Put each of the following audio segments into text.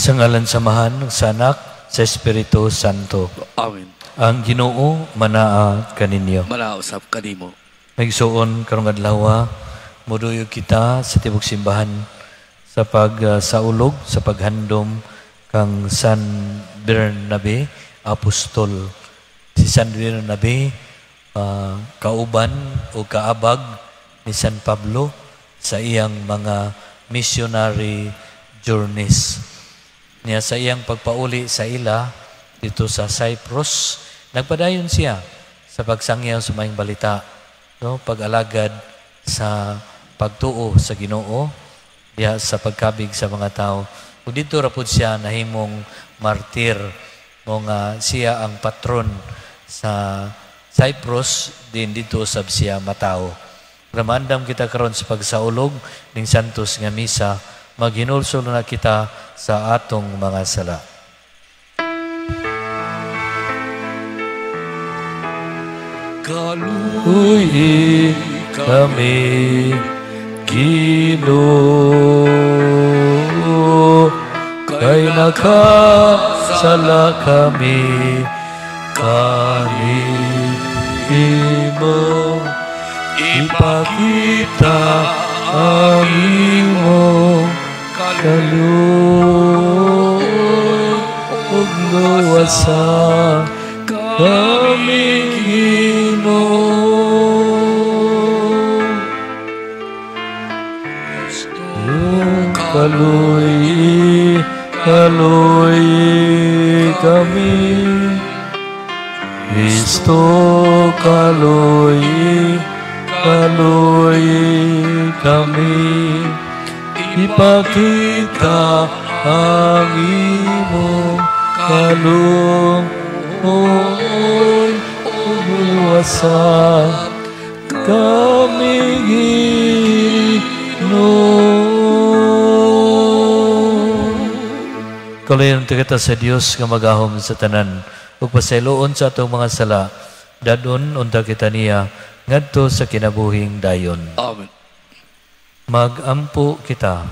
Sa ngalan sa Amahan, sa Anak, sa Espiritu Santo. Amen. Ang Ginoo manaa kaninyo. Manausap kanimo. Maigsuon karong adlaw, moduyog kita sa tibok simbahan sa pagsaulog, sa paghandom kang San Bernabe Apostol. Si San Bernabe kauban o kaabag ni San Pablo sa iyang mga missionary journeys. Niya sa iyang pagpauli sa ila dito sa Cyprus, nagpadayon siya sa pagsangyaw sa maayong balita, no, pag-alagad sa pagtuo sa Ginoo, diha sa pagkabig sa mga tao. Ug didto ra pud siya nahimong martir, mo nga siya ang patron sa Cyprus, din didto usab siya matawo. Ramandam kita karon sa pagsaulog ning Santos nga misa, maghinulsol na kita sa atong mga sala. Kaluoy kami, Ginoo, kay nakasala kami kanimo. Ipakita ang imong kaluoy ug luwasa kami, Ginoo. Kaluoy, kaluoy kami, Kristo, kaluoy, kaluoy kami. Ipakita ang imong kaluoy ug luwasa kami, Ginoo. Kaluoyan kita sa Dios nga magahom sa tanan ug pasayloon sa atong mga sala, dadon unta kita niya ngadto sa kinabuhing dayon. Amen. Magampo kita.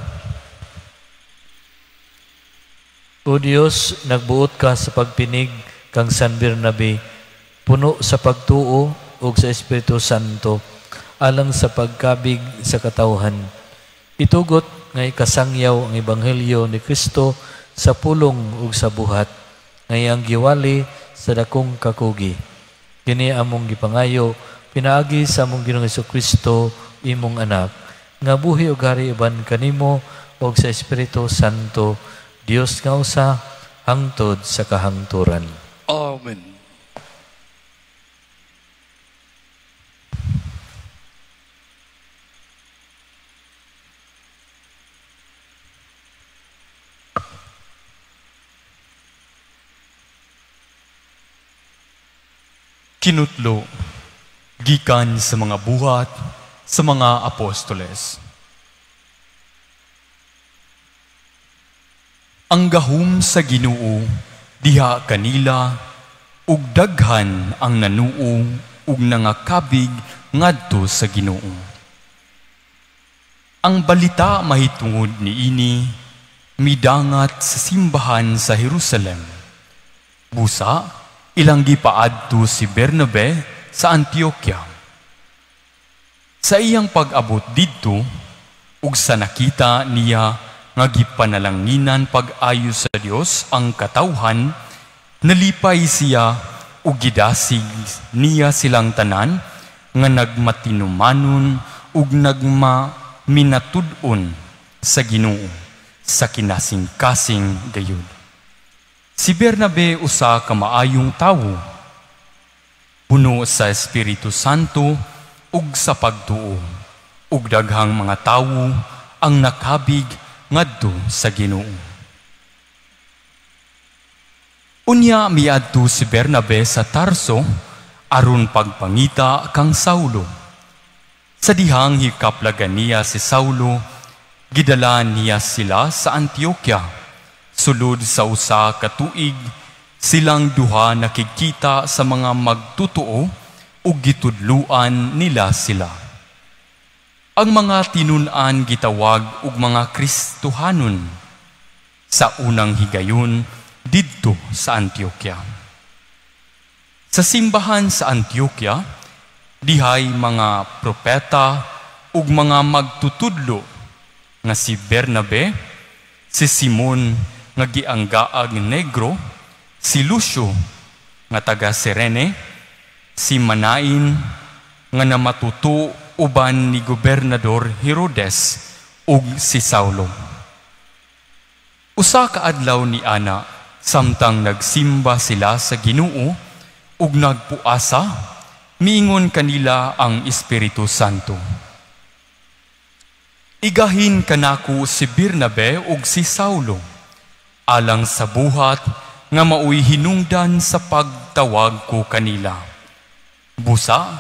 O Dios, nagbuot ka sa pagpinig kang San Bernabe, puno sa pagtuo ug sa Espiritu Santo, alang sa pagkabig sa katawhan. Itugot nga ikasangyaw ang Ebanghelyo ni Kristo sa pulong ug sa buhat, nga iyang giwali sa dakong kakugi. Kini among gipangayo, pinaagi sa among Ginoong Hesukristo, imong anak, nga buhi ug hari uban kanimo ug sa Espiritu Santo, Dios nga usa, hangtod sa kahangturan. Amen. Kinutlo, gikan sa mga buhat sa mga apostoles. Ang gahum sa Ginoo diha kanila, ug daghan ang nanuo ug nangakabig ngadto sa Ginoo. Ang balita mahitungod niini midangat sa simbahan sa Jerusalem. Busa ilang gipaadto si Bernabe sa Antioquia. Sa iyang pag-abot didto, ug sa nakita niya nga gipanalanginan pag-ayo sa Dios ang katawhan, nalipay siya ug gidasig niya silang tanan nga nagmatinumanon ug nagmaminatud-on sa Ginoo sa kinasingkasing gayud. Si Bernabe usa ka maayong tawo, puno sa Espiritu Santo ug sa pagtuo, ug daghang mga tawo ang nakabig ngadto sa Ginoo. Unya miadto si Bernabe sa Tarso aron pagpangita kang Saulo. Sa dihang hikaplagan niya si Saulo, gidala niya sila sa Antioquia. Sulod sa usa ka tuig, silang duha nakikita sa mga magtutuo ug gitudluan nila sila. Ang mga tinun-an gitawag og mga Kristohanon. Sa unang higayon didto sa Antioquia. Sa simbahan sa Antioquia, dihay mga propeta ug mga magtutudlo nga si Bernabe, si Simon nga gianggaag Negro, si Lucio nga taga Sirene, si Manain nga namatuto uban ni Gobernador Herodes ug si Saulo. Usa ka adlaw ni ana, samtang nagsimba sila sa Ginoo ug nagpuasa, miingon kanila ang Espiritu Santo: "Igahin kanako si Bernabe ug si Saulo alang sa buhat nga maoy hinungdan sa pagtawag ko kanila." Busa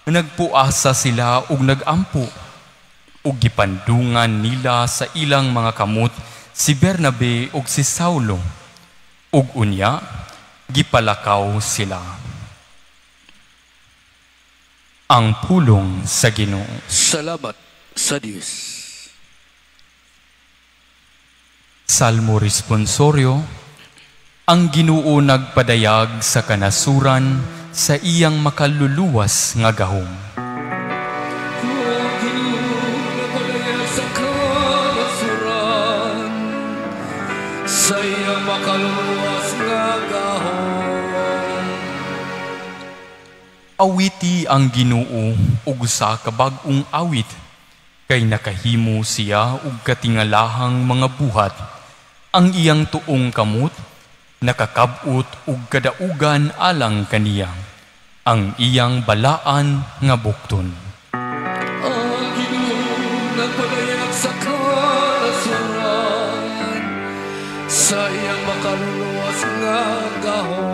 nagpuasa sila ug nagampo, ug gipandungan nila sa ilang mga kamot si Bernabe ug si Saulo, ug unya gipalakaw sila. Ang pulong sa Ginoo. Salamat sa Dios. Salmo responsorio. Ang Ginoo nagpadayag sa kanasuran sa iyang makaluluwas nga gahom. Ang Ginoo nagpadayag sa kanasuran sa iyang makaluluwas nga gahom. Awiti ang Ginoo og usa ka bag-ong awit, kay nakahimo siya og katingalahang mga buhat. Ang iyang tuong kamot nakakab-ot og kadaugan alang kaniya, ang iyang balaan nga bukton. Ang Ginoo nagpadayag sa kanasuran sa iyang makaluluwas nga gahom.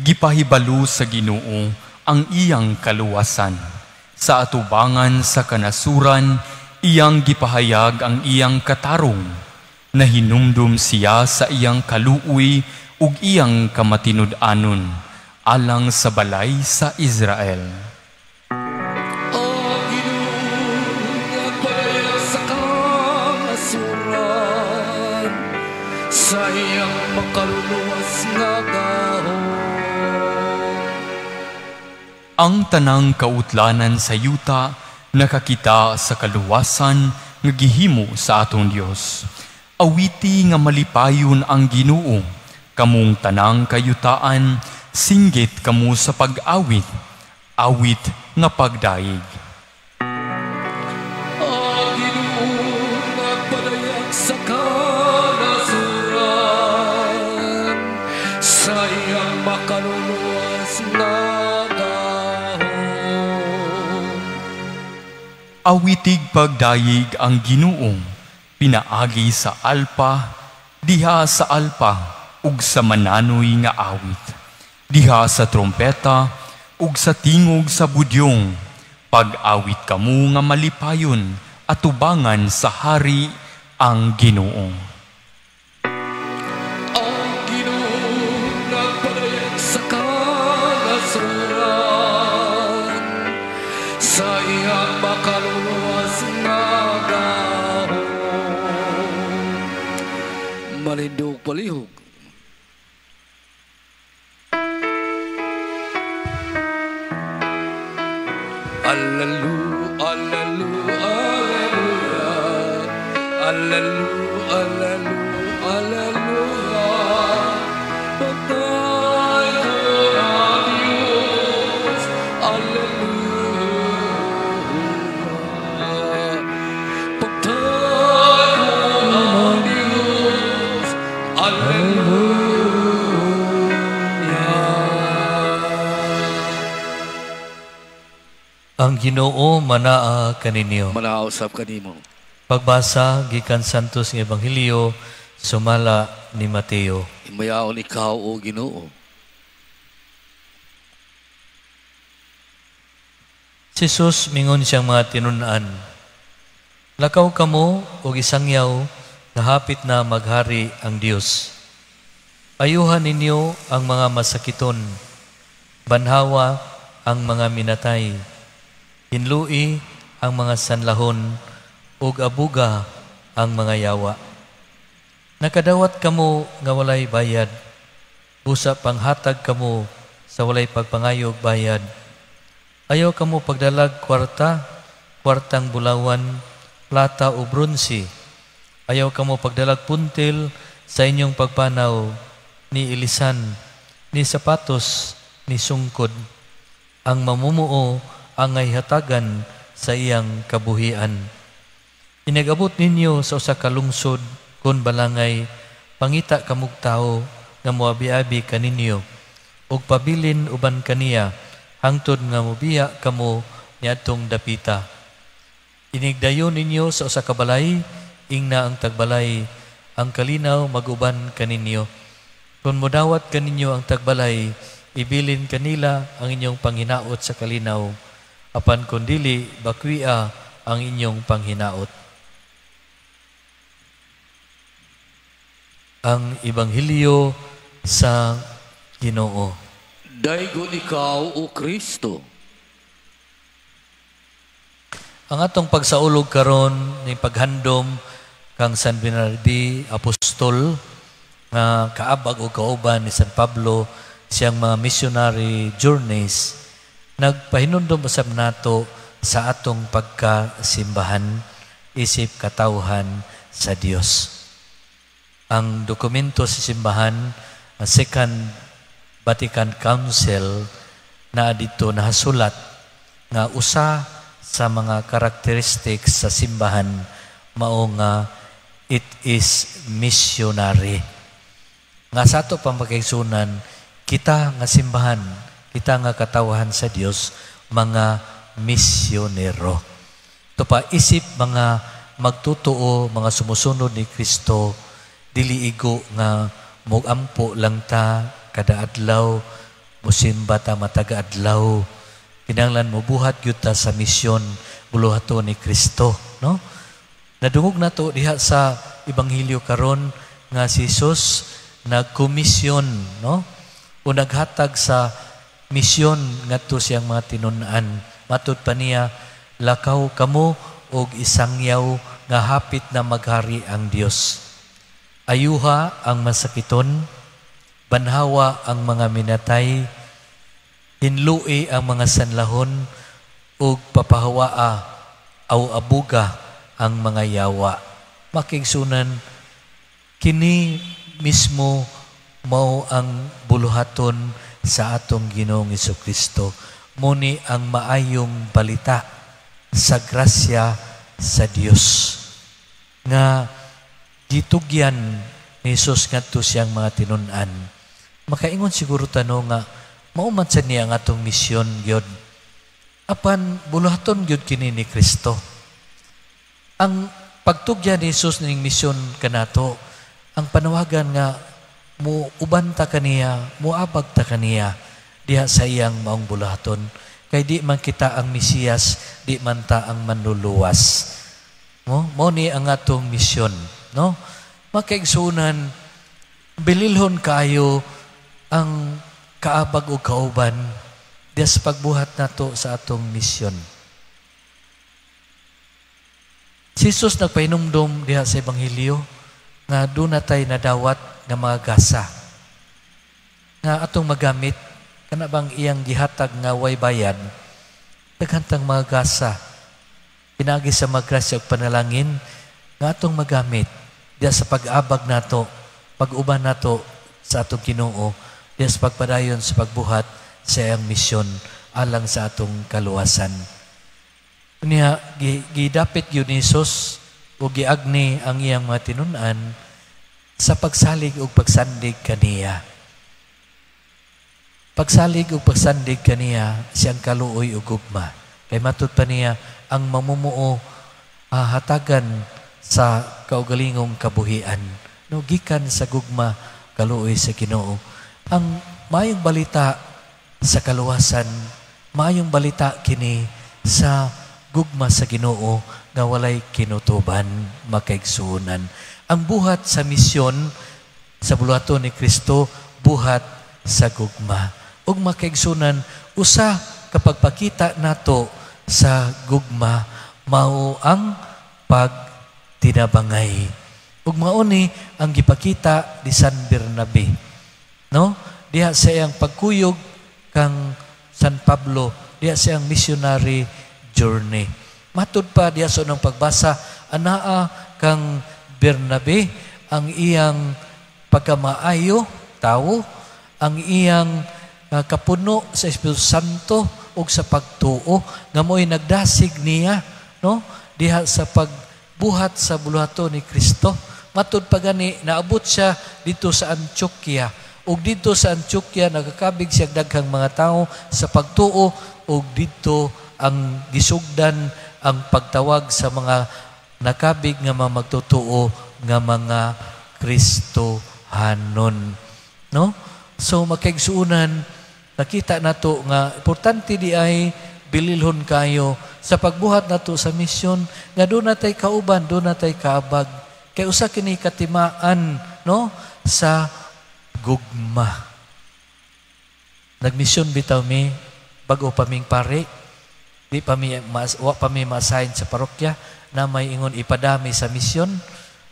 Gipahibalo sa Ginoo ang iyang kaluwasan. Sa atubangan sa kanasuran, iyang gipahayag ang iyang katarong. Nahinumdum siya sa iyang kaluoy ug iyang kamatinud-anon alang sa balay sa Israel. Ang Ginoo nagpadayag sa kanasuran sa iyang makaluluwas nga gahom. Ang tanang kautlanan sa yuta nakakita sa kaluwasan nga gihimo sa atong Dios. Awiti nga malipayon ang Ginoo, kamong tanang kayutaan, singgit kamo sa pag-awit, awit nga pagdayeg. Ang Ginoo nagpadayag sa kanasuran sa iyang makaluluwas nga gahom. Awitig pagdayeg ang Ginoo, pinaagi sa alpa, diha sa alpa ug sa mananoy nga awit, diha sa trompeta ug sa tingog sa budyong. Pag-awit kamo nga malipayon, atubangan sa hari ang Ginoo. Ang Ginoo nagpadayag sa kanasuran sa iyang makaluluwas nga gahom. Manindog palihog. Allalu, allalu, alleluia. Allalu, allalu, alleluia. Patay ko na Diyos. Alleluia. Patay ko na Diyos. Alleluia. Ang Ginoo manaa kaninyo. Manausap kanimo. Pagbasa gikan Santos nga Ebanghelyo sumala ni Mateo. Imayaon ikaw o Ginoo. Si Jesus mingon siyang mga tinun-an, lakaw kamo og isangyaw nga hapit na maghari ang Dios. Ayuhan ninyo ang mga masakiton, banhawa ang mga minatay, hinlui ang mga sanlahon, ug abuga ang mga yawa. Nakadawat kamo nga walay bayad, busa panghatag kamo sa walay pagpangayog bayad. Ayaw kamo pagdalag kwarta, kwartang bulawan, plata o bronse. Ayaw kamo pagdalag puntil sa inyong pagpanaw, ni ilisan, ni sapatos, ni sungkod. Ang mamumuo ang ay hatagan sa iyang kabuhian. Inagabot ninyo sa usa ka lungsod kon balangay, pangita kamog tawo nga moabi-abi kaninyo ug pabilin uban kaniya hangtod nga mobiya kamo niadtong dapita. Inigdayon ninyo sa usa ka balay, ingna ang tagbalay, ang kalinaw maguban kaninyo. Kung modawat kaninyo ang tagbalay, ibilin kanila ang inyong panghinaot sa kalinaw. Apan kun dili, bakwia ang inyong panghinaot. Ang Ebanghelyo sa Ginoo. Daygon ikaw, O Kristo. Ang atong pagsaulog karon ni paghandom kang San Bernardo Apostol nga kaabag o kauban ni San Pablo siyang mga missionary journeys, nagpahinumdom usab nato sa atong pagkasimbahan isip katawhan sa Dios. Ang dokumento sa simbahan, ang Second Vatican Council, na dito nahasulat nga usa sa mga characteristics sa simbahan mao nga it is missionary. Nga sa ato pamakaigsunan, kita nga simbahan, kita nga katawhan sa Dios, mga misyonero. Ito pa isip mga magtutuo, mga sumusunod ni Kristo, dili igo nga mugampo lang ta kada adlaw, musimba ta mataga adlaw. Kinahanglan mobuhat gyud ta sa misyon buluhaton ni Kristo, no? Nadungog nato diha sa ebanghelyo karon nga si Jesus nagkomisyon, no? O naghatag sa misyon ngadto siyang mga tinun-an. Matud pa niya, lakaw kamo og isangyaw nga hapit na maghari ang Dios. Ayuha ang masakiton, banhawa ang mga minatay, hinlui ang mga sanlahon, ug papahawaa aw abuga ang mga yawa. Makigsunan, kini mismo mao ang buluhaton sa atong Ginoong Hesukristo. Muni ang maayong balita sa grasya sa Dios nga gitugyan ni Jesus ngadto siyang mga tinun-an. Makaingon siguro tano nga mao man sad niya ang atong misyon gyud. Apan buluhaton gyud kini ni Kristo. Ang pagtugyan ni Jesus ning misyon kanato, ang panawagan nga mo uban ta kaniya, moabag ta kaniya diha sa iyang maong buluhaton. Kay di man kita ang Mesiyas, di man ta ang manluluwas. Mo ni ang atong misyon, no? Makaigsunan, bililhon kaayo ang kaabag o kauban diha sa pagbuhat nato sa atong misyon. Si Jesus nagpahinumdom diha sa Ebanghelyo nga doon natay nadawat nga mga gasa nga atong magamit kana bang iyang gihatag nga way bayad, daghantang mga gasa pinaagi sa magrasya ug panalangin nga atong magamit diha sa pag-abag nato, pag-uban nato sa atong Ginoo, diha sa pagpadayon sa pagbuhat sa iyang misyon alang sa atong kaluwasan. Niya gidapit gyud ni Jesus o giagni ang iyang mga tinun-an sa pagsalig ug pagsandig kaniya. Pagsalig ug pagsandig kaniya siyang kaluoy ug gugma. Kay matud pa niya ang mamumuo hatagan sa kaugalingong kabuhian. No, gikan sa gugma kaluoy sa Ginoo. Ang maayong balita sa kaluwasan, maayong balita kini sa gugma sa Ginoo nga walay kinutuban, makaigsuonan. Ang buhat sa misyon sa buluhaton ni Kristo, buhat sa gugma. Ug makaigsuonan, usa kapag pakita nato sa gugma mao ang pagtiis. pagtinabangay. Ug mao ni ang gipakita ni San Bernabe, no? Diha sa iyang pagkuyog kang San Pablo, diha sa iyang missionary journey. Matud pa diha sa unang pagbasa, anaa kang Bernabe ang iyang pagkamaayo tawo, ang iyang kapuno sa Espiritu Santo ug sa pagtuo nga mo'y nagdasig niya, no? Diha sa pagbuhat sa buluhaton ni Kristo. Matud pa gani naabot siya dito sa Antioquia, ug dito sa Antioquia nagakabig siya daghang mga tawo sa pagtuo, ug dito ang gisugdan ang pagtawag sa mga nakabig nga mga magtutuo nga mga Kristohanon, no? So makaigsuonan, nakita nato nga importante di ay bililhon kayo sa pagbuhat nato sa misyon nga doon natay kauban, doon natay kaabag. Kay usa kini katimaan, no, sa gugma. Nagmisyon bitaw mi bag-o pa ming pare, di pa mi wa pa mi ma-assign sa parokya na may ingon ipadami sa misyon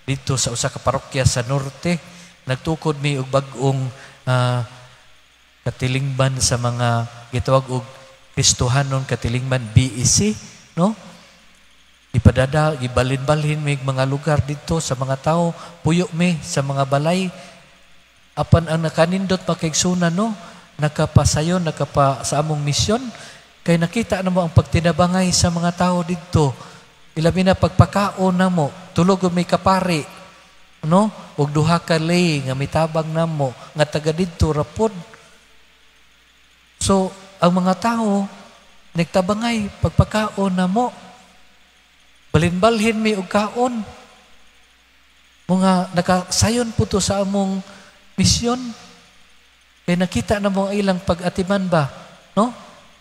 dito sa usa ka parokya sa norte. Nagtukod mi og bag-ong katilingban sa mga gitawag og Kristohanon katilingban BEC, no? Ipadada, gibalin-balhin mi mga lugar dito sa mga tao, puyo mi sa mga balay. Apan ang nakanindot makaigsunan, no? Nakapasayon, nakapa sa among misyon, kay nakita namo ang pagtinabangay sa mga tao dito. Ilabi na pagpakaon namo, tulog may kapari, no? Og duha ka lay nga mitabang namo nga taga didto rapod. So ang mga tao nagtabangay pagpakaon namo. Balin-balhin mi og kaon. Mga nakasayon po to sa among misyon. Kay nakita namo ang ilang pag-atiman ba, no?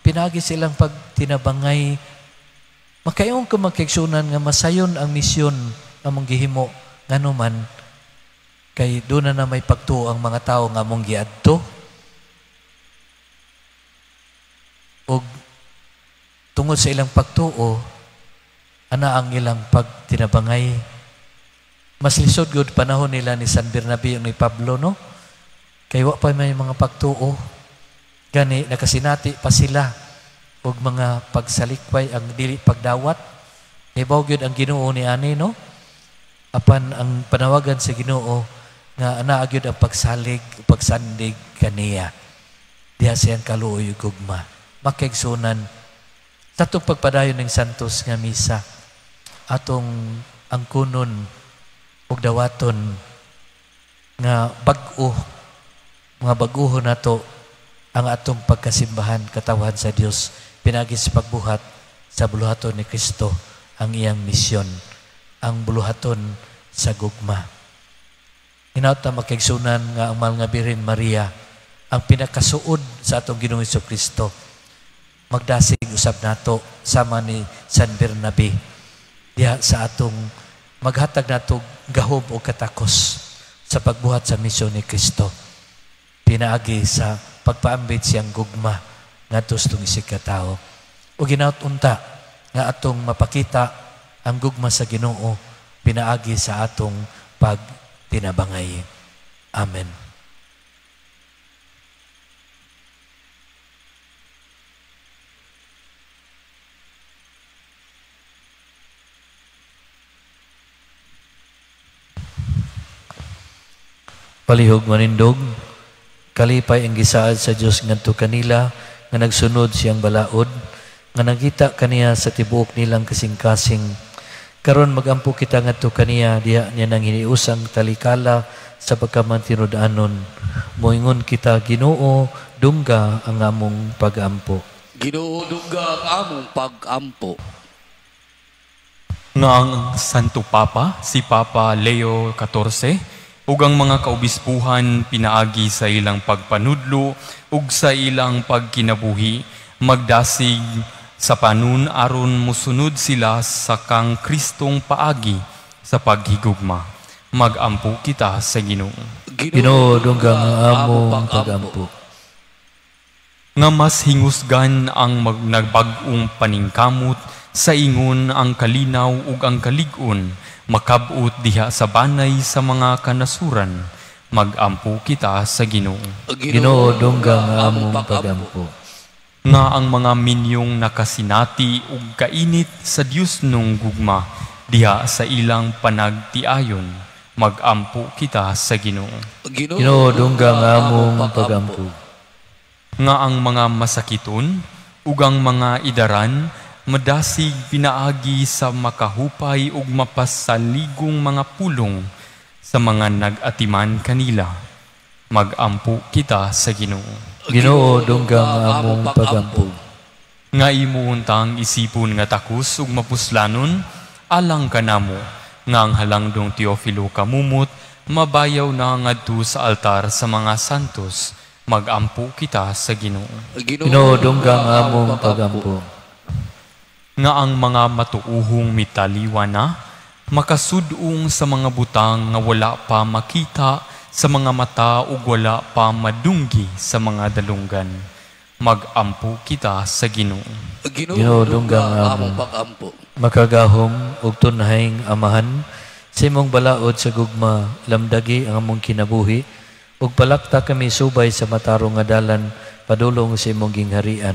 Pinagi silang pagtinabangay. Makayon ko magkaigsunan nga masayon ang misyon among gihimo nganuman kay doon na may pagtuo ang mga tao nga among giadto. Og tungod sa ilang pagtuo, ana ang ilang pagtinabangay. Mas lisod gud panahon nila ni San Bernabe ug ni Pablo, no? Kay wa pa may mga pagtuo. Gani nakasinati pa sila og mga pagsalikway ang dili pagdawat. Hibaw gyud ang Ginoo ni ani, no? Apan ang panawagan sa Ginoo nga ana gyud ang pagsalig, pagsandig kaniya. Diha siyang kaluoy ug gugma. Makaigsunan sa atong pagpadayon ng Santos nga misa, atong angkunon ug dawaton nga bag-o, mga bag-oho nato ang atong pagkasimbahan, katawhan sa Dios pinagi sa pagbuhat sa buluhaton ni Kristo ang iyang misyon, ang buluhaton sa gugma. Hinaut na makaigsunan nga ang mahal nga Birhen Maria ang pinakasuod sa atong Ginoong Hesukristo. Magdasig usab nato sama ni San Bernabe diha sa atong maghatag nato gahom o katakos sa pagbuhat sa misyon ni Kristo pinaagi sa pagpaambit siyang gugma ngadto sa itong isig ka tawo. O ginaot unta nga atong mapakita ang gugma sa Ginoo pinaagi sa atong pagtinabangay. Amen. Palihog manindog, kalipay ang gisaad sa Dios ngadto kanila nga nagsunod siyang balaod, nga nakita kaniya sa tibuok nilang kasing-kasing. Karon magampo kita ngadto kaniya diha niya nang hiniusang talikala sa pagkamantinud-anon. Moingon kita, Ginoo, dungga ang among pagampo. Ginoo, dungga ang among pagampo. Nga ang Santo Papa, si Papa Leo XIV, ug ang mga kaobispuhan pinaagi sa ilang pagpanudlo ug sa ilang pagkinabuhi, magdasig sa panun aron musunod sila sa kang Kristong paagi sa paghigugma. Magampo kita sa Ginoo. Ginoo, dungga ang among pagampo. Nga mas hingusgan ang nagbag-ong paningkamot Sa ingon ang kalinaw ug ang kalig-on makab-ot diha sa banay sa mga kanasuran. Magampo kita sa Ginoo. Ginoo, dungga ang among pagampo. Nga ang mga minyong nakasinati ug kainit sa Dios nung gugma diha sa ilang panagtiayon. Magampo kita sa Ginoo. Ginoo, dungga ang among pagampo. Nga ang mga masakiton ug ang mga idaran madasig pinaagi sa makahupay ug mapasaligong mga pulong sa mga nag-atiman kanila. Magampo kita sa Ginoo. Ginoo, dungga ang among pagampo. Nga imuuntang isipon nga takos ug mapuslanon alang kanamo nga ang halangdong Teofilo kamumot mabayaw na ngadto sa altar sa mga santos. Magampo kita sa Ginoo. Ginoo, dungga ang among pagampo. Nga ang mga matuuhong mitaliwa na makasudong sa mga butang nga wala pa makita sa mga mata ug wala pa madunggi sa mga dalunggan. Magampo kita sa Ginoo. Ginoo, dungga ang among pagampo. Makagahom ug tunhayng Amahan, sa imong balaod sa gugma lamdagi ang among kinabuhi ug palakta kami subay sa matarong nga dalan padulong sa imong gingharian.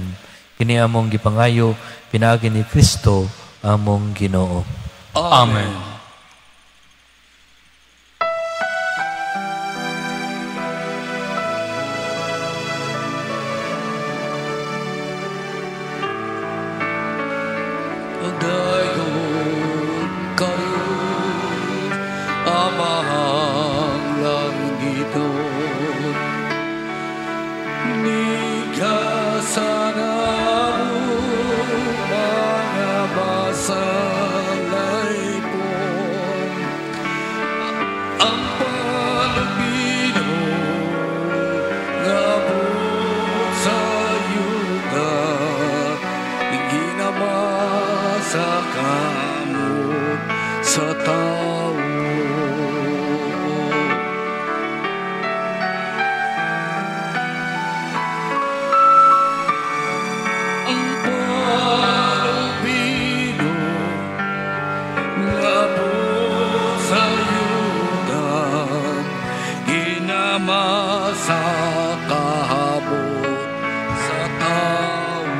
Kini among gipangayo pinaagi ni Kristo among Ginoo. Amen. Dayon karon Amahang langiton, nigasana mo mga masalaypon, ang palubino nga abot sa yuta, ginama sa kamot sa tao. Ang palubino nga abot sa yuta, ginama sa kahabot sa tao.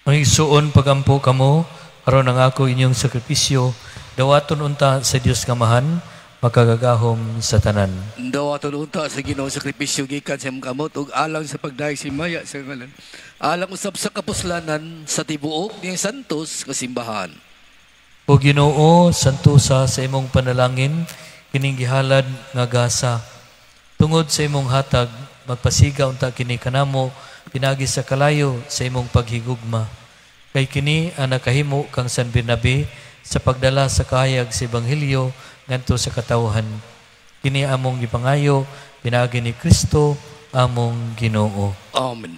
Mga igsuon, pagampo kamo aron ang ako inyong sakripisyo dawaton unta sa Dios nga Amahan, makagagahom sa tanan. Dawaton unta sa Ginoo sakripisyo gikan sa imong kamot ug alang sa pagdayeg si maya sa ngalan, alang usab sa kapuslanan sa tibuok niyang santos nga simbahan. O Ginoo, santusa sa imong panalangin kining gihalad nga gasa. Tungod sa imong hatag, magpasiga unta kini kanamo pinaagi sa kalayo sa imong paghigugma. Kay kini ang nakahimo kang San Bernabe sa pagdala sa kahayag sa ebanghelyo ngadto sa katawhan. Kini among gipangayo pinaagi ni Kristo among Ginoo. Amen.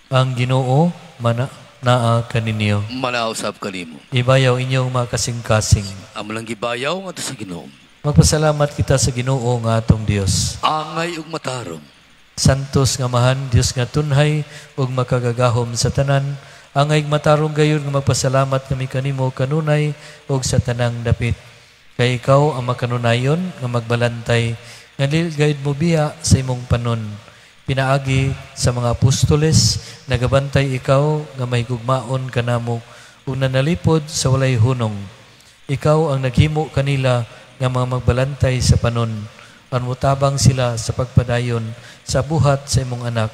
Ang Ginoo mana naa kaninyo. Manausab kanimo. Ibayaw inyong mga kasing-kasing. Amo lang gibayaw ngadto sa Ginoo. Magpasalamat kita sa Ginoo nga atong Dios. Angay ug matarong. Santos nga Amahan, Dios nga tunhay ug makagagahom sa tanan, angay matarong gayon nga magpasalamat kami kanimo kanunay ug sa tanang dapit. Kay ikaw ang makanunayon nga magbalantay, nga dili gayud mo biya sa imong panon. Pinaagi sa mga apostoles, nagabantay ikaw nga mahigugmaon kanamo ug nanalipod sa walay hunong. Ikaw ang naghimo kanila nga mga magbalantay sa panon. Aron motabang sila sa pagpadayon sa buhat sa imong anak.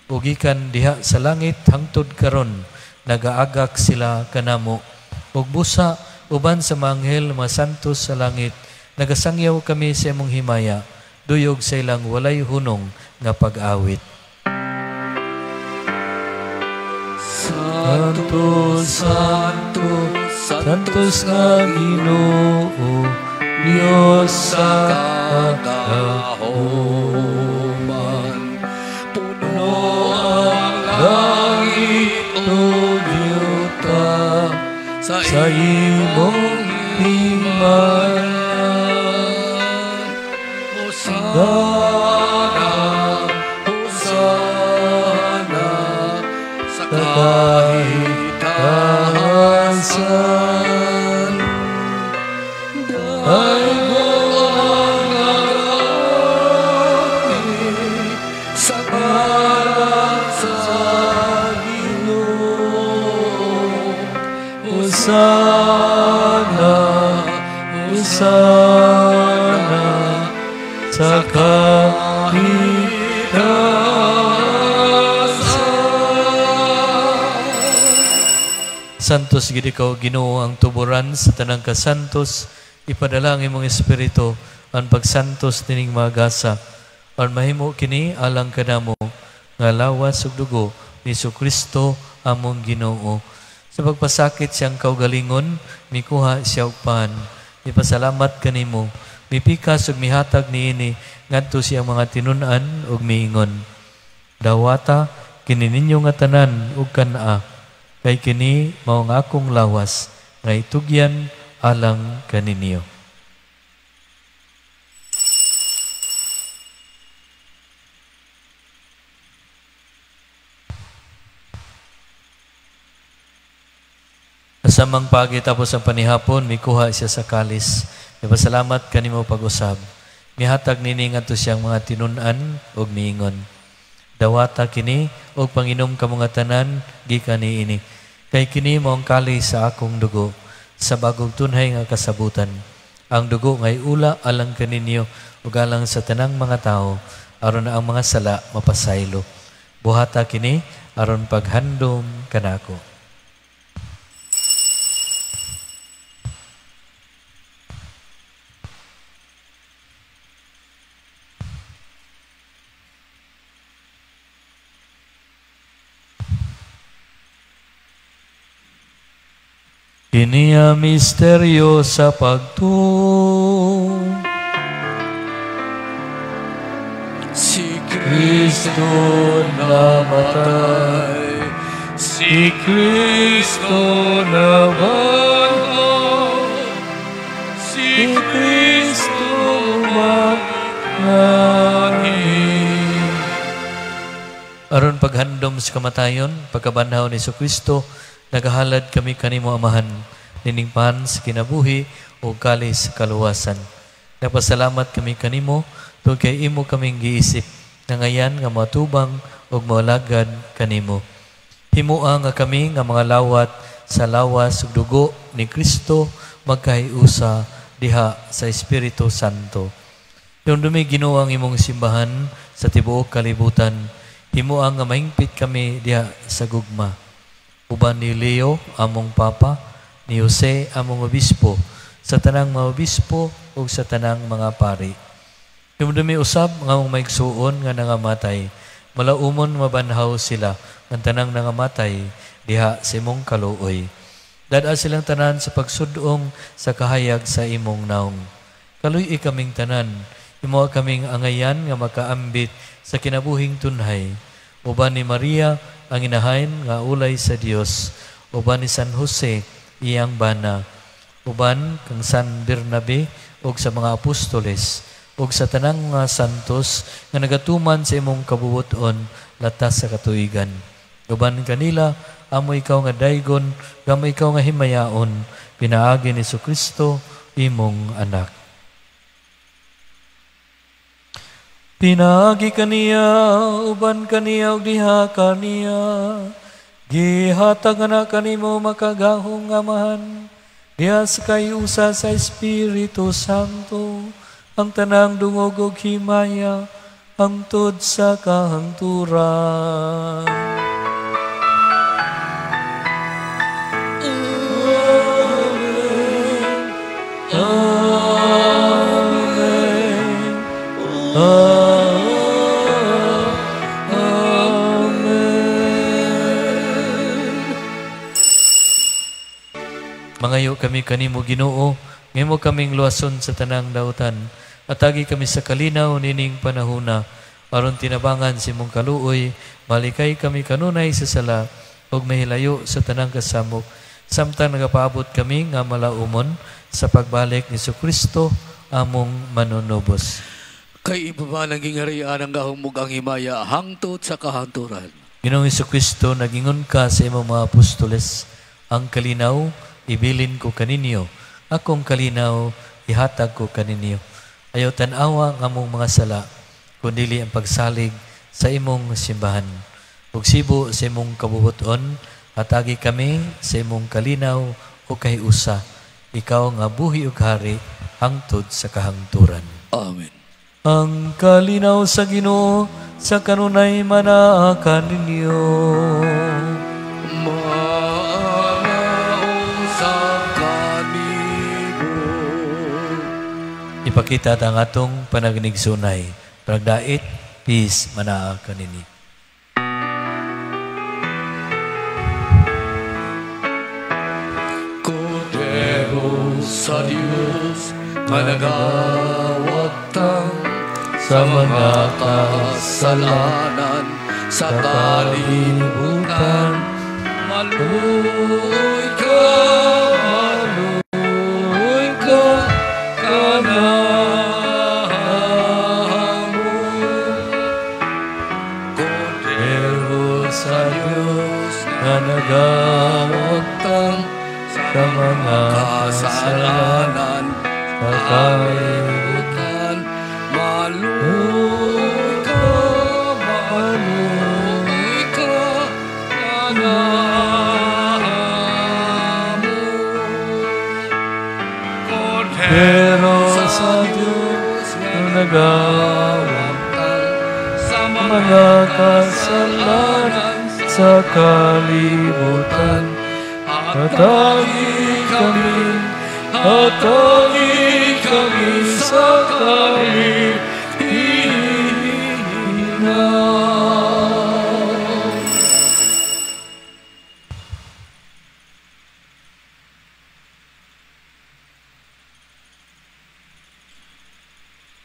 Ug gikan diha sa langit hangtod karon, nagaagak sila kanamo. Ug busa uban sa mga anghel mga santos sa langit, nagasangyaw kami sa imong himaya, duyog sa ilang walay hunong nga pag-awit. Santo, Santo, Santos nga Ginoo, Diyos sa kagahoman, puno ang langit ug yuta sa sa imong himaya. kahitahasan. Daygon ang sa ngalan sa Ginoo. Hosana, Hosana sa kahitahasan. Santos gid ikaw, Ginoo, ang tuburan sa tanang kasantos. Ipadala ang imong espiritu ang pagsantos nining mga gasa. Aron mahimo kini alang kanamo nga lawas ug dugo ni Jesucristo among Ginoo. Sa pagpasakit siyang kaugalingon, mikuha siya og pan. Mipasalamat kanimo, mipikas ug mihatag niini ngadto siyang mga tinun-an ug miingon. Dawata kini ninyo nga tanan ug kan-a, kay kini mao ang akong lawas nga itugyan alang kaninyo. Asamang pagi tapos ang panihapon, mikuha siya sa kalis. Mipasalamat kanimo pag-usab. Mihatag nini ngadto siyang mga tinun-an ug miingon. Dawata kini og panginom kamo nga tanan gikan niini. Kay kini mao ang kalis sa akong dugo sa bagong tunhay nga kasabutan. Ang dugo ngay ula alang kaninyo ug alang sa tanang mga tawo aron ang mga sala mapasaylo. Buhata kini aron paghandom kanako. Kini ang misteryo sa pagtuo. Si Kristo namatay, si Kristo nabanhaw, si Kristo mangahi. Aron paghandom sa kamatayon, pagkabanhaw ni Jesucristo, nagahalad kami kanimo Amahan, nining pan sa kinabuhi o kalis sa kaluwasan. Napasalamat kami kanimo tungod kay imo kaming giisip, nangayan nga matubang ug moalagad kanimo. Himoa nga kami nga mga lawat sa lawas ug dugo ni Kristo magkahiusa diha sa Espiritu Santo. Dumdumi Ginoo ang imong simbahan sa tibuok kalibutan. Himoa nga mahingpit kami diha sa gugma. Uban ni Leo, among Papa, ni Jose, among Obispo, sa tanang mga obispo ug sa tanang mga pari. Dumdumi usab nga among maigsuon nga nangamatay, malaumon mabanhaw sila ang tanang nangamatay diha sa imong kaluoy. Dad-a silang tanan sa pagsudong sa kahayag sa imong naong. Kaluy-i kaming tanan, imo kaming angayan nga makaambit sa kinabuhing tunhay. Uban ni Maria ang inahain nga ulay sa Dios, uban ni San Jose iyang bana, uban kang San Bernabe ug sa mga apostoles ug sa tanang mga santos nga nagatuman sa imong kabubuton latas sa katuigan. Uban kanila amo ikaw nga daygon, gamo ikaw nga himayaon, pinaagi ni Jesucristo imong anak. Pinaagi kaniya, uban kaniya ug diha kaniya, gihatag na kanimo makagahong Amahan, diha sa kayusa sa Espiritu Santo, ang tanang dungog ug himaya, hangtod sa kahangturan. Amen. Amen. Amen. Mangayo kami kanimo Ginoo, ngimo kaming luwason sa tanang dautan. Atagi kami sa kalinaw nining panahuna, aron tinabangan sa imong kaluoy, malikay kami kanunay sa sala ug mahilayo sa tanang kasamok. Samtang nagapaabot kami nga malaumon sa pagbalik ni Jesucristo among manunubos. Kay ibaba ng gingarian ang gahom ug ang himaya hangtod sa kahangturan. Ginoong Kristo, nagingon ka sa imong mga apostoles, ang kalinaw ibilin ko kaninyo, akong kalinaw ihatag ko kaninyo. Ayaw tan-awa ang among mga sala, kundili ang pagsalig sa imong simbahan. Ug sibo sa imong kabubuton, hatagi kami sa imong kalinaw o kahiusa. Ikaw nga buhi ug hari hangtod sa kahangturan. Amen. Ang kalinaw sa Ginoo sa kanunay manaa kaninyo. Manausap kanimo. Ipakita ta ang atong panagniksunay. Panagdait, peace manaa kaninyo. Kordero sa Dios nga nagawagtang sa mga kasalanan sa kalibutan. Maluoy ka, maluoy ka, kanamo. Kordero sa Dios nga nagawagtang sa sa mga kasalanan sa kalibutan. kalibutan. Maluoy ka, maluoy ka, kanamo. Kordero Pero sa sa Diyos Diyos nga nga nagawagtang sa mga kasalanan sa kalibutan. Hatagi kami, hatagi kami sa kalinaw.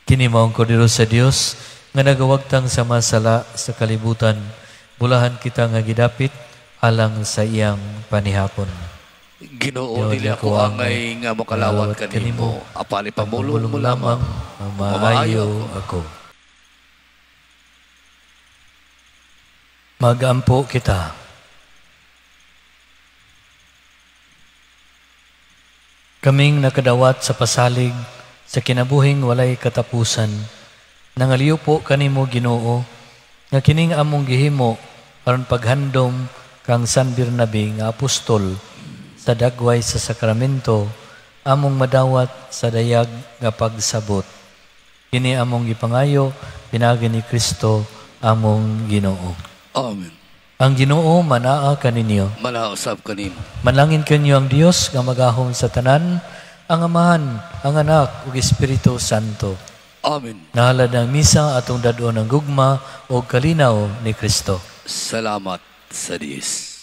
Kini mao ang kordero sa Dios nga nagawagtang sa masala sa kalibutan. Bulahan kita nga gidapit alang sa iyang panihapon. Ginoo, dili ako angay nga makalawat kanimo. Apan ipamulong mo lamang, ang maayo ako. Magampo kita. Kaming nakadawat sa pasalig sa kinabuhing walay katapusan, nangaliw po kanimo Ginoo, nga kining among gihimo aron paghandom kang San Bernabe nga apostol sa dagway sa sakramento, among madawat sa dayag nga pagsabot. Kini among gipangayo pinaagi ni Kristo among Ginoo. Amen. Ang Ginoo manaa kaninyo. Manausap kanimo. Manlangin kanyo ang Dios nga magahom sa tanan, ang Amahan, ang Anak ug Espiritu Santo. Amen. Nahalad ang misa atong dad-on ang gugma o kalinaw ni Kristo. Salamat sa Dios.